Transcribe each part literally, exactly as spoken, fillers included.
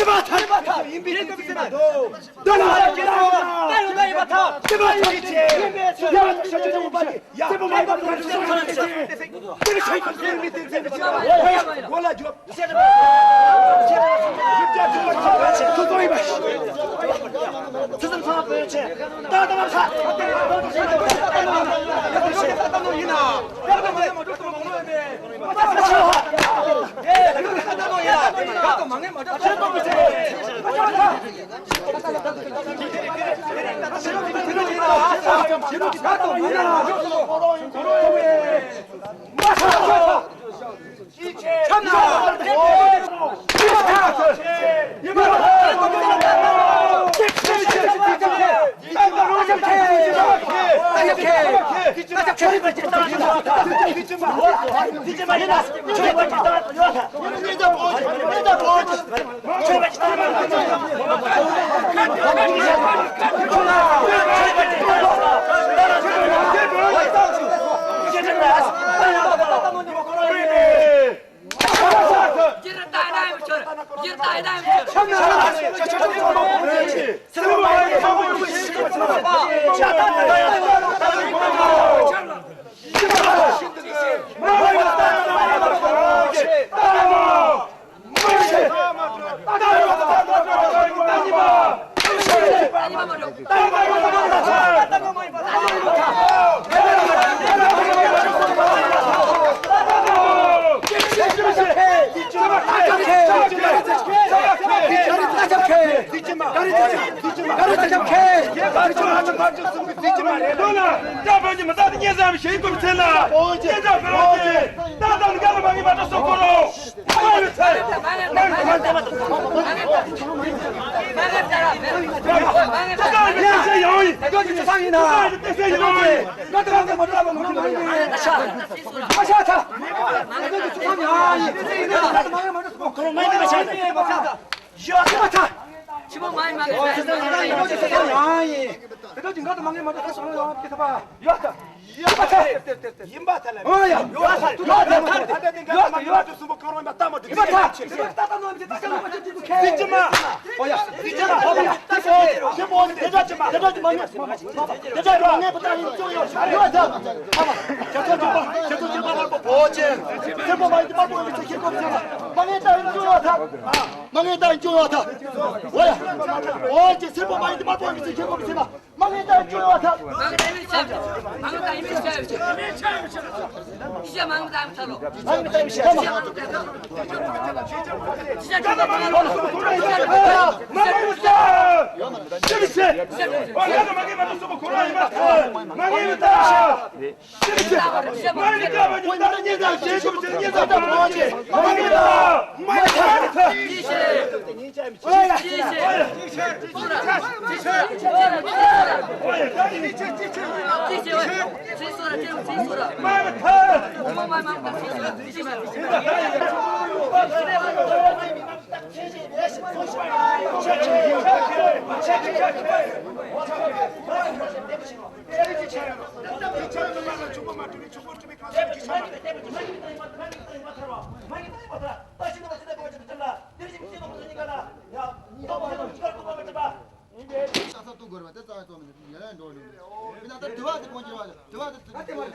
ཤེས་པ་ཐག་ཡིན་པའི་དུས་ཚིགས་མ་གཏོགས། དོན་ལ་ཤེས་པ་ཐག་ཡིན་པའི་ཚུལ་ཡིན་པ་ཐག་ཡིན་པའི་ཚུལ་ཡིན་པའི་ཚུལ། ཡ་ཤ་ཆ་ཆ་ཡོང་པ་ཡ་སེ་པོ་མ་ཡིན་པ་ཐག་ཡིན་པའི་ཚུལ། དེ་ཤེས་པ་ཐག་ཡིན་པའི་དུས་ཚིགས་མ་གཏོགས། གོ་ལ་རྒྱོབ། མ་ངེས་ད་ཡིན་ཅུང་ཡོད་ཐལ། ཨོ་ཡ། ཨོ་ཅེ་སེར་པོ་མ་ཡིན་དེ་དམར་པོ་ཡིན་ཟེར་ཁྱེད་ཀོ་མི་ཤེས་ན། མ་ངེས་ད་ཡིན་ཅུང་ཡོད་ཐལ། མ་ངེས་ད་ཡིན་ཅུང་ཡོད་ཐལ། མ་ངེས་ད་ཡིན་ཅུང་ཡོད་ཐལ། མ་ངེས་ད་ཡིན་ཅུང་ཡོད་ཐལ། ཤ་ཚ་གཏོང་དགོས་རེད་པ། དེ་རྩ་བའི་ཚོགས་མི་ཡར་ལ་འགྲོ་འགྲོ་འདུག་མི་ན་ད་དུ་བ་དེ་གོང་ཁྱེར་བ་དུ་བ་དེ་དུ་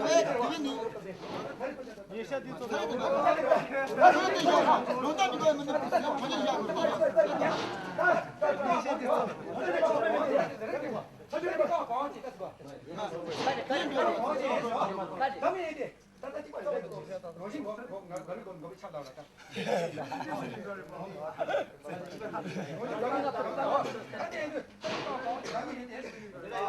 བའི་དུ་བའི་ནི་ཉེ་ཤ་དེ་ཚོ་ད་དེ་བ་ལོ་ད་དུ་བ་མི་ནུ་གོ་ཆེ་ཡ་གོ་ད་ཉེ་ཤ་དེ་ཚོ་ད་མི་ཡིན་ཏེ། ད་ལྟ་གཅིག་པ་རེད། རོ་ཞིག་འགོ་འགོ་ང་ག་རེ་འགོ་འགོ་ཆགས་ལ་ད།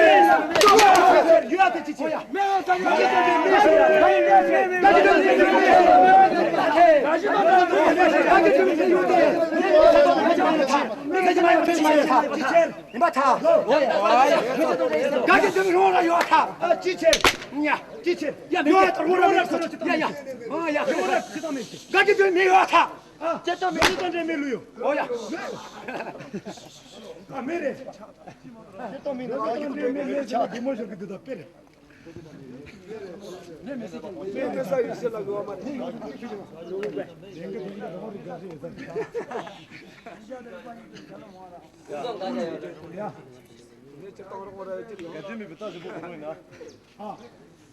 ཡིན་པ་ཐ། དགའ་གི་འདུག་རོགས་ལ་ཡོད་ཐ། ཅི་ཆེ། ཉ་ཅི་ཆེ། ཡ་ཡོད་ཐ་རོགས་ལ་ཡོད་ཐ། ཡ་ཡ། ཨ་ཡ། དགའ་གི་འདུག་མི་ཡོད་ཐ། ཅེ་ཏོ་མི་ཅེ་ཏོ་འདྲེ་མི་ལུ་ཡོད། ཨོ་ཡ། ཨ་མི་རེད། ཅེ་ཏོ་མི་ནོ་ཅེ་ཏོ་འདྲེ་མི་ལུ་ཡོད། ཅེ་ཏོ་མི་ནོ་ཅེ་ཏོ་འདྲེ་མི་ལུ་ཡོད། གལ་ཏེ་མེད་པའི་རྟགས་བཞི་པོ་གོ་རུང་ཡིན་ན།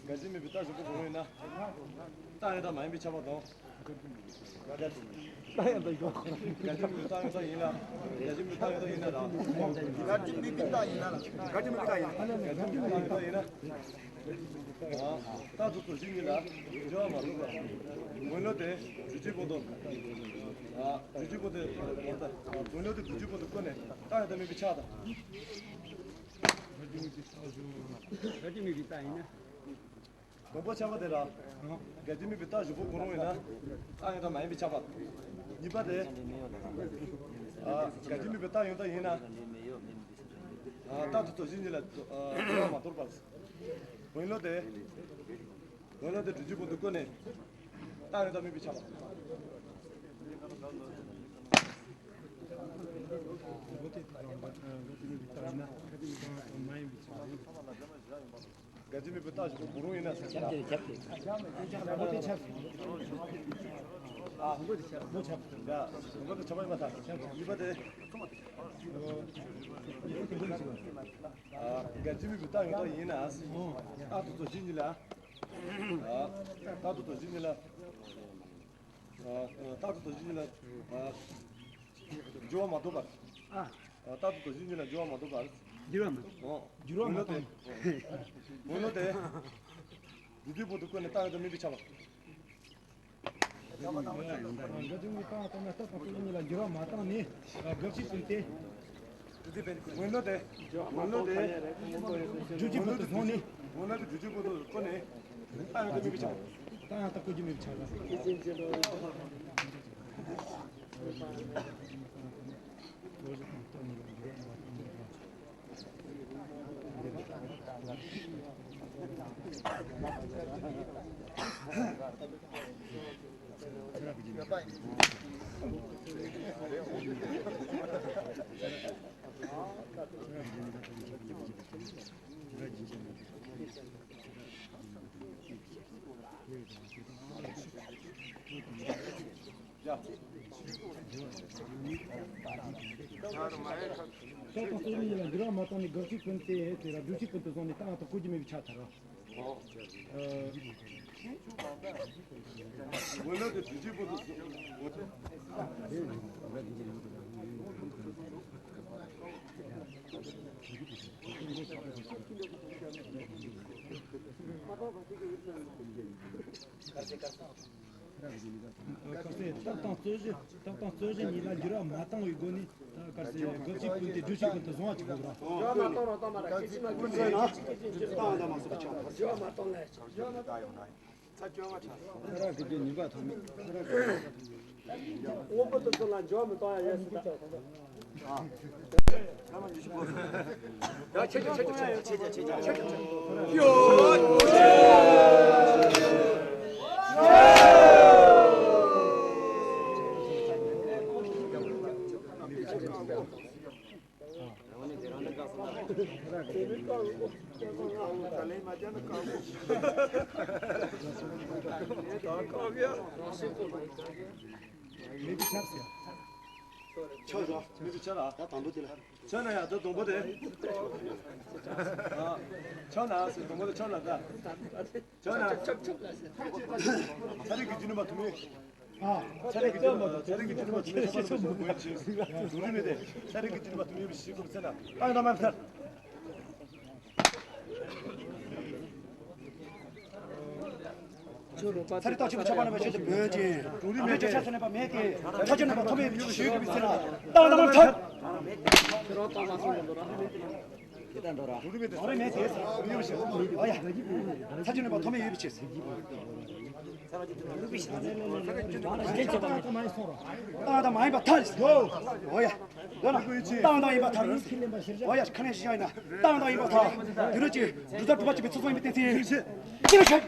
གལ་ཏེ་མེད་པའི་རྟགས་བཞི་པོ་གོ་རུང་ཡིན་ན། རྟགས་ཡང་དག་མ་ཡིན་པའི་ཁྱབ་པ་དང་། རྟགས་ཡང་དག་ཡོད། གལ་ཏེ་མེད་པའི་རྟགས་ཡང་དག་ཡིན་ན། གལ་ཏེ་མེད་པའི་རྟགས་ཡང་དག་ཡིན་ན་ར། གལ་ཏེ་མེད་པའི་རྟགས་ཡིན་ན་ར། གལ་ཏེ་མེད་པའི་རྟགས་ཡིན་ན། གལ་ཏེ་མེད་པའི་རྟགས་ཡང་དག་ཡིན་ན། རྟགས་དང་རྫོགས་ཆེན་གཉིས་ལ་སྦྱོར་བ་མ་གཏོགས་པ། འོན་ལོ་དེ་བསྒྱུར་བཅོས་པོ་དང་། བསྒྱུར་བཅོས་པོ་དེ། འོན་ལོ་དེ་བསྒྱུར་བཅོས་པོ་དང་བཀོད་ནས་རྟགས་ཡང་དག་མིན་པའི་ཆ་དང་། གལ་ཏེ་མེད་པའི་རྟགས་ཡིན་ན། དང་པོ་ཆ་པ་དེ་ལ། གལ་ཏེ་མེད་པའི་རྟགས་བཞི་པོ་གོ་རུང་ཡིན་ན། རྟགས་ཡང་དག་མ་ཡིན་པའི་ཆ་པ། གཉིས་པ་དེ། གལ་ཏེ་མེད་པའི་རྟགས་ཡང་དག་ཡིན་ན། རྟགས་དང་རྫོགས་ཆེན་གཉིས་ལ་སྦྱོར་བ་མ་གཏོགས་པར། འོན་ལོ་དེ། འོན་ལོ་དེ་བསྒྱུར་བཅོས་པོ་དང་བཀོད་ནས། རྟགས་ཡང་དག་མིན་པའི་ཆ་པ། གལ་ཏེ་མེད་པའི་རྟགས་བཞི་པོ་གོ་རུང་ཡིན་ན། ཁྱབ་ཀྱི་ཁྱབ་ཀྱི། ཨ་ཁོ་དེ་ཁྱབ། ཁོ་ཁྱབ། ཡ་ཁོ་དེ་ཁྱབ་པ་ཡིན་པ་ཐག་ཁྱབ། གཉིས་པ་དེ། ཨ་གལ་ཏེ་མེད་པའི་རྟགས་ཡང་དག་ཡིན་ན། རྟགས་དང་རྫོགས་ཆེན་གཉིས་ལ། ཨ་རྟགས་དང་རྫོགས་ཆེན་གཉིས་ལ། ཨ་རྟགས་དང་རྫོགས་ཆེན་གཉིས་ལ། ཨ་སྦྱོར་བ་མ་གཏོགས་པར། ཨ། རྟགས་དང་རྫོགས་ཆེན་གཉིས་ལ་སྦྱོར་བ་མ་གཏོགས་པར། སྦྱོར་བ་མ། འོ། སྦྱོར་བ་མ་གཏོགས། འོ་ལོ་དེ། བསྒྱུར་བཅོས་པོ་དང་བཀོད་ནས་རྟགས་ཡང་དག་མིན་པའི་ཆ་པ། རྟགས་དང་རྫོགས་ཆེན་གཉིས་ལ་སྦྱོར་བ་མ་བཏང་ནས། དགག་བྱའི་ཚུལ་ཏེ། འོན་ལོ་དེ། འོན་ལོ་དེ། རྒྱུ་ཅི་པོ་དུ་སོང་ནི། འོན་ལོ་དེ་རྒྱུ་ཅི་པོ་དུ་སོང་ནི། ད་ཡང་ད་མི་བི་ཆག་ད་ཡང་ད་ཀོ་ཅི་མི་བི་ཆག་ད་དང་སོ་གཉིས་ལ་འགྱུར་བ་མ་བཏང་ནས་དགག་བྱའི་ཀུན་ཏེ་དེ་ལ་སྒྲུབ་བྱའི་ཀུན་ཏུ་བཟུང་ནས་ད་ཡང་ད་ཀོ་ཅི་མི་བི་ཆག་ཐལ། སྐར་སེ་རྟགས་དང་རྩོད་གཞི། རྟགས་དང་རྩོད་གཞི་གཉིས་ལ་འགྱུར་བ་མ་བཏང་བའི་སྒོ་ནས་ད་སྐར་སེ་དགག་བྱའི་ཀུན་ཏེ་སྒྲུབ་བྱའི་ཀུན་ཏུ་བཟུང་བ་གཅིག་པོ་རེད། འགྱུར་བ་མ་བཏང་རོགས་གཏོང་མ་ར་གལ་སྲིད་མ་འགྱུར་ན་རྟགས་དང་མ་སོགས་པ་ཆགས་པ། འགྱུར་བ་མ་བཏང་ལས། ཚ་བཅོ་ལྔ་ཆགས། ཁ་རག་གི་རྒྱུ་ཉིན་པ་ཐོན་མི་ཁ་རག་གི། དངོས་པོ་དེ་ཚོ་ལ་འགྱུར་བ་མི་གཏོང་ཡ་ཡོད་སྲིད་ད། ཡ་ཆེ་ཆེ་ཆེ་ཆེ་ཆེ་ཆེ་ཆེ་ཆེ་ཆེ་ཆེ། ཡོ། མི་བི་ཆགས་ཟེར། ཆགས་ཟེར། མི་བི་ཆགས་ལ། ད་དང་པོ་དེ་ལ། ཆགས་ན་ཡ་ད་དང་པོ་དེ། ཆགས་ན་ཟེར་དང་པོ་དེ་ཆགས་ན་ད། ཆགས་ན། ཚ་རིགས་ཀྱི་རྒྱུ་ནུས་པ་ཐུན་མོང་། ཨ། ཚ་རིགས་ཀྱི་རྒྱུ་ནུས་པ། ཚ་རིགས་ཀྱི་རྒྱུ་ནུས་པ་ཐུན་མོང་ཤེས་ཆོག་མོ་ཡོད་ཅིང་། འགྲོ་རིམ་མེད་དེ། ཚ་རིགས་ཀྱི་རྒྱུ་ནུས་པ་ཐུན་མོང་ཡོད་པའི་ཤེས་དགོས་ཚེ་ན། ཨ་ཡང་ན་མ་ཚར། ཚ་རིགས་རྟགས་ཆོས་ཀྱི་ཆགས་པ་རྣམ་པ་ཆོས་ཀྱི་བོན་ཅན། འགྲོ་རིམ་མེད་དེ། ཆ་ཚ་ནས་པ་མེད་དེ། ཆ་ཆ་ནས་པ་ཐོབ་མེད་པའི་ཤེས་དགོས་ཚེ་ན། ཨ་ཡང་ན་མ་ཚར། དེ་ལྟར་འགྲོ་ར། འགྲོ་རིམ་མེད་དེ། ཨོ་ཡ། ཚ་ཆུ་ནུས་པ་ཐོགས་མེད་ཡོད་པའི་ཕྱིར། ཏང་དང་མ་ཡིན་པ་ཐལ། ཨོ་ཡ། འདོད་ན། ཏང་དང་ཡིན་པ་ཐལ། ཨོ་ཡ། ཁ་ནས་ཤི་ཡ་ཡིན་ན། ཏང་དང་ཡིན་པ་ཐལ། དུས་རབས་ཀྱི་འབྲུ་རྩ་དྲུག་པ་གཅིག་པའི་ཚོགས་གཙོ་ཡིན་པའི་བསྟན་ཚེ། ཅི་ལ་ཤོད།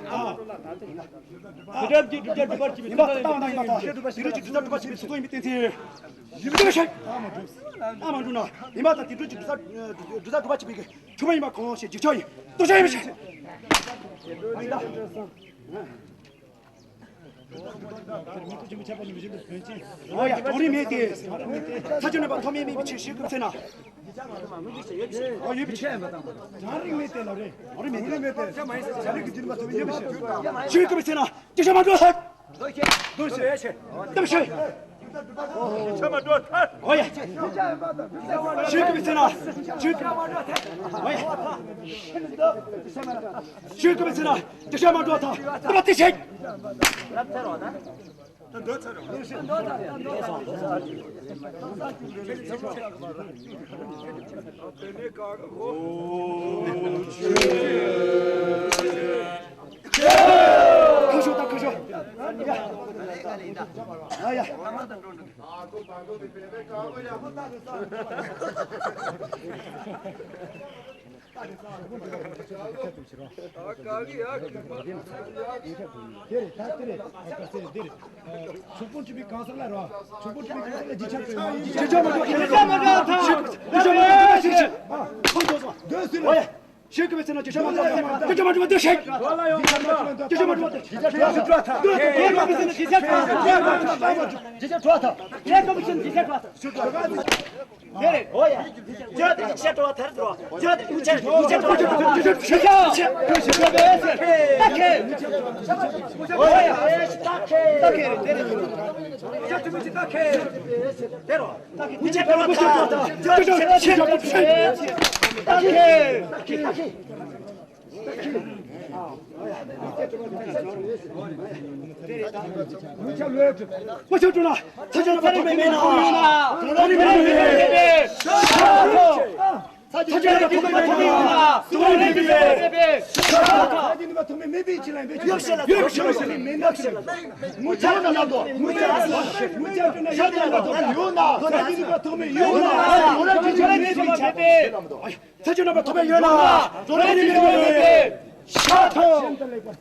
དུས་རབས་ཀྱི་འབྲུ་རྩ་དྲུག་པ་གཅིག་པའི་ཡིན་པ་ཚོགས་གཙོ་ཡིན་པའི་བསྟན་ཚེ། ཡིན་པ་ཏང་དང་ཡིན་པ་ཐལ། དུས་རབས་ཀྱི་འབྲུ་རྩ་དྲུག་པ་གཅིག་པའི་ཚོགས་གཙོ་ཡིན་པའི་བསྟན་ཚེ། ཡིན་པ་ཤོད། ཨ་མ་འགྲུབ། ཨ་མ་འགྲུབ་ན། ཡིན་པ་དང་དེ་འགྲོ་གི་འབྲུ་རྩ་འབྲུ་རྩ་དྲུག་པ་གཅིག་པའི་གི་ཆུ་མ་ཡིན་པ་གང་ཞེས་འཇིགས་ཆགས་ཡིན། སྟོབས་ཆགས་ཡིན་པ་ཞིག་ཨ་ཡིན་ད། མི་ཁུ་ཆུ་མི་ཆགས་པ་ནི་མི་གཞན་དུ་ཕན་ཆེན། ཨོ་ཡ་གྲོང་རིག་མེད་དེ། ཚ་ཆུ་ནི་པ་ཐོགས་མེད་མེད་པའི་ཕྱིར་ཞུས་ཀུན་ཚེ་ན། ཨོ་ཡོད་པའི་ཕྱིར། གྲོང་རིག་མེད་དེ་ལ་རེད། གྲོང་རིག་མེད་དེ། ཞུས་ཀུན་ཚེ་ན། ཅི་ཤ་མ་འགྲོ་ལྷག །འདུ་ཤེས། ཤ་མ་འགྲོ་ལྷག །ཨོ་ཡ། ཤུགས་ཀྱིས་བརྩི་ན། ཤུགས་ཀྱིས། ཨོ་ཡ། ཤུགས་ཀྱིས་བརྩི་ན། ཅི་ཤ་མ་འགྲོ་ལྷག །འདུ་བ་ཏི་ཤེས། ཁ་ཤོ་ད་ཁ་ཤོ། ཡ། ཨ་ཡ། དེ་རེད་ད་དེ་རེད། ཕྱུག་པོ་ཁྲི་པའི་གང་ཟག་ལ་རོ། ཕྱུག་པོ་ཁྲི་པའི་གང་ཟག་ལ་རྗེས་ཆ་སྤྲོད་ཡོང་། རྗེས་ཆ་མ་འགྲོ། རྗེས་ཆ་མ་འགྲོ། རྗེས་ཆ་མ་འགྲོ། རྗེས་ཆ་མ་འགྲོ། ཨོ་ཡ། ཤེས་ཀྱི་མི་ཚེ་ན་ཅི་ཤ་མ་འགྲོ། ཅི་ཤ་མ་འགྲོ་དེ་ཤེས། ཅི་ཤ་མ་འགྲོ་དེ་ཤེས། ཅི་ཤ་འགྲོ་ཐལ། ཅི་ཤ་འགྲོ་ཐལ། ཅི་ཤ་འགྲོ་ཐལ། ཅི་ཤ་འགྲོ་ཐལ། ཅི་ཤ་འགྲོ་ཐལ། དེ་རེད། ཨོ་ཡ། ཅི་དེ་ཅི་ཤ་འགྲོ་ཐལ་རེད་དོ། ཅི་དེ་ཅི་ཤ་འགྲོ་ཐལ། ཅི་ཤ་འགྲོ་ཐལ། ཅི་ཤ་འགྲོ་ཐལ། ཨོ་ཡ། ཨེ་ཤི་ད་ཁེ། ད་ཁེ་རེད་དེ་རེད། ཅི་དེ་ཅི་ད་ཁེ། དེ་རོ། ཚ་ཆུ་ལ་ཐོགས་མེད་ཡོད་ན། ཚ་ཆུ་ལ་ཐོགས་མེད་མེད་པའི་ཕྱིར་ལ་ཡིན་པའི་ཕྱིར། ཡོད་ཤེས་ལ་ཡོད་ཤེས་ལ་མེད་ན་ཕྱིར། ངུ་ཆ་ན་ལ་དོ། ངུ་ཆ་ན་ངུ་ཆ་ན་ཡོད་ན་ལ་དོ་ཡོད་ན། ཚ་ཆུ་ལ་ཐོགས་མེད་ཡོད་ན། ཚ་ཆུ་ལ་ཐོགས་མེད་མེད་པའི་ཕྱིར། ཚ་ཆུ་ལ་ཐོགས་མེད་ཡོད་ན། ཚ་ཆུ་ལ་ཐོགས་མེད་མེད་པའི་ཕྱིར། ཤ་ཐོགས།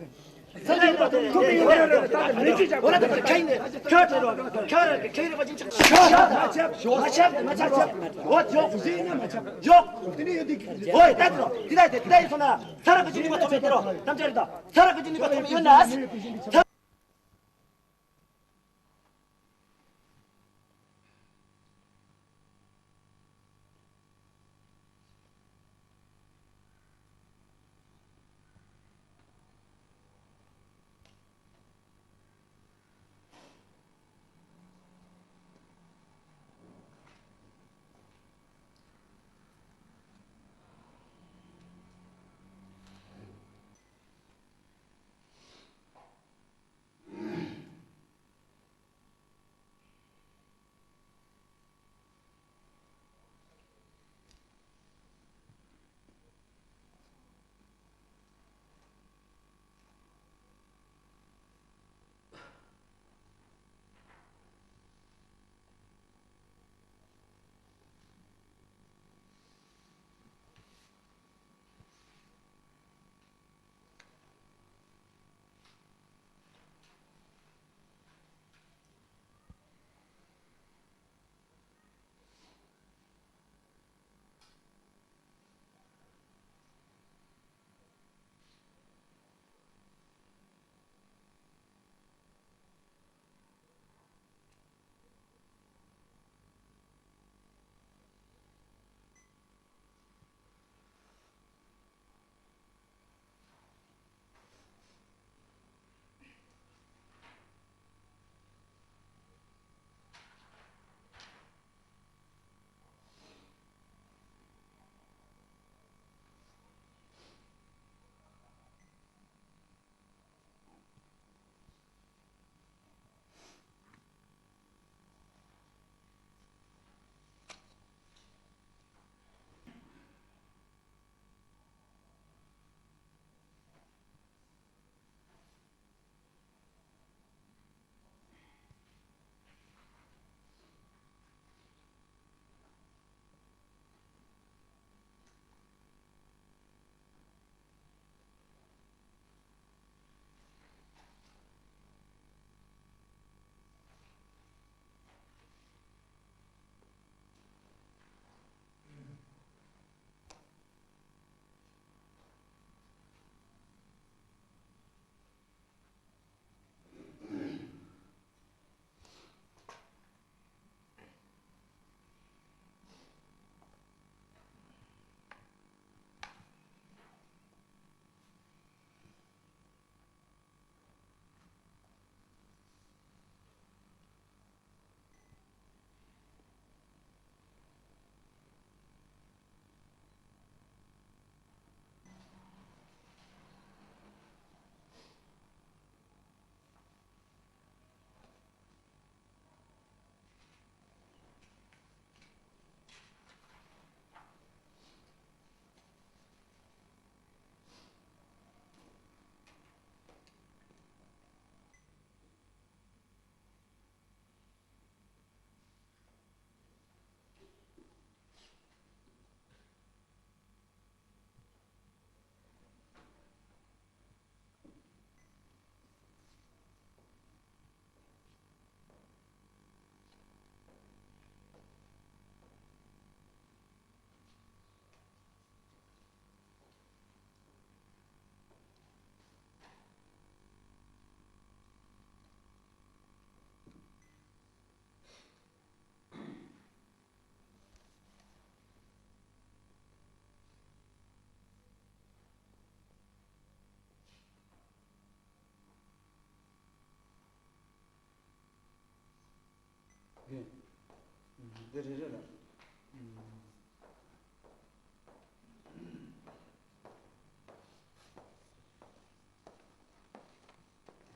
འདི་རེ་རེ་ལ།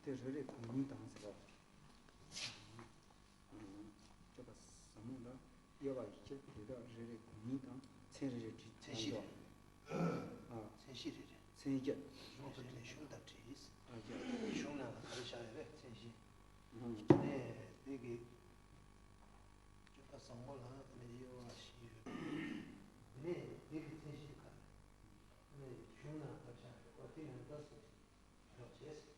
དེ་རེ་རེ་གོང་ནས་དང་ཟེར་བ། སྤྱོད་པ་ཟབ་མོ་ལ་དབྱེ་བ་ཡི་ཕྱིར་དེ་དག་རེ་རེ་གོང་ནས་དང་ མཚན་རེ་རེ་བྲིས། མཚན་གཞི་རེ་རེ། ཨ། མཚན་གཞི་རེ་རེ། མཚན་བརྒྱད། གཞུང་དེ་ནས་གཞུང་དང་བྲིས། ཨ། བརྒྱད། གཞུང་ནང་ལ་ག་རེ་བཞག་ཡོད་རེད། མཚན་གཞི། ཨ། ནས་དེ་གི་སྤྱོད་པ་བཟང་པོ་ལ་ནས་དབྱེ་བ་བཞི་ཡོད། དེ་ནས་དེ་གི་མཚན་གཞི་ག་རེ། ནས་གཞུང་ནང་ག་རེ་བཞག་ཡོད་པ་དེ་ཡང་ལྟ་སོང་ཞོག་བྱས།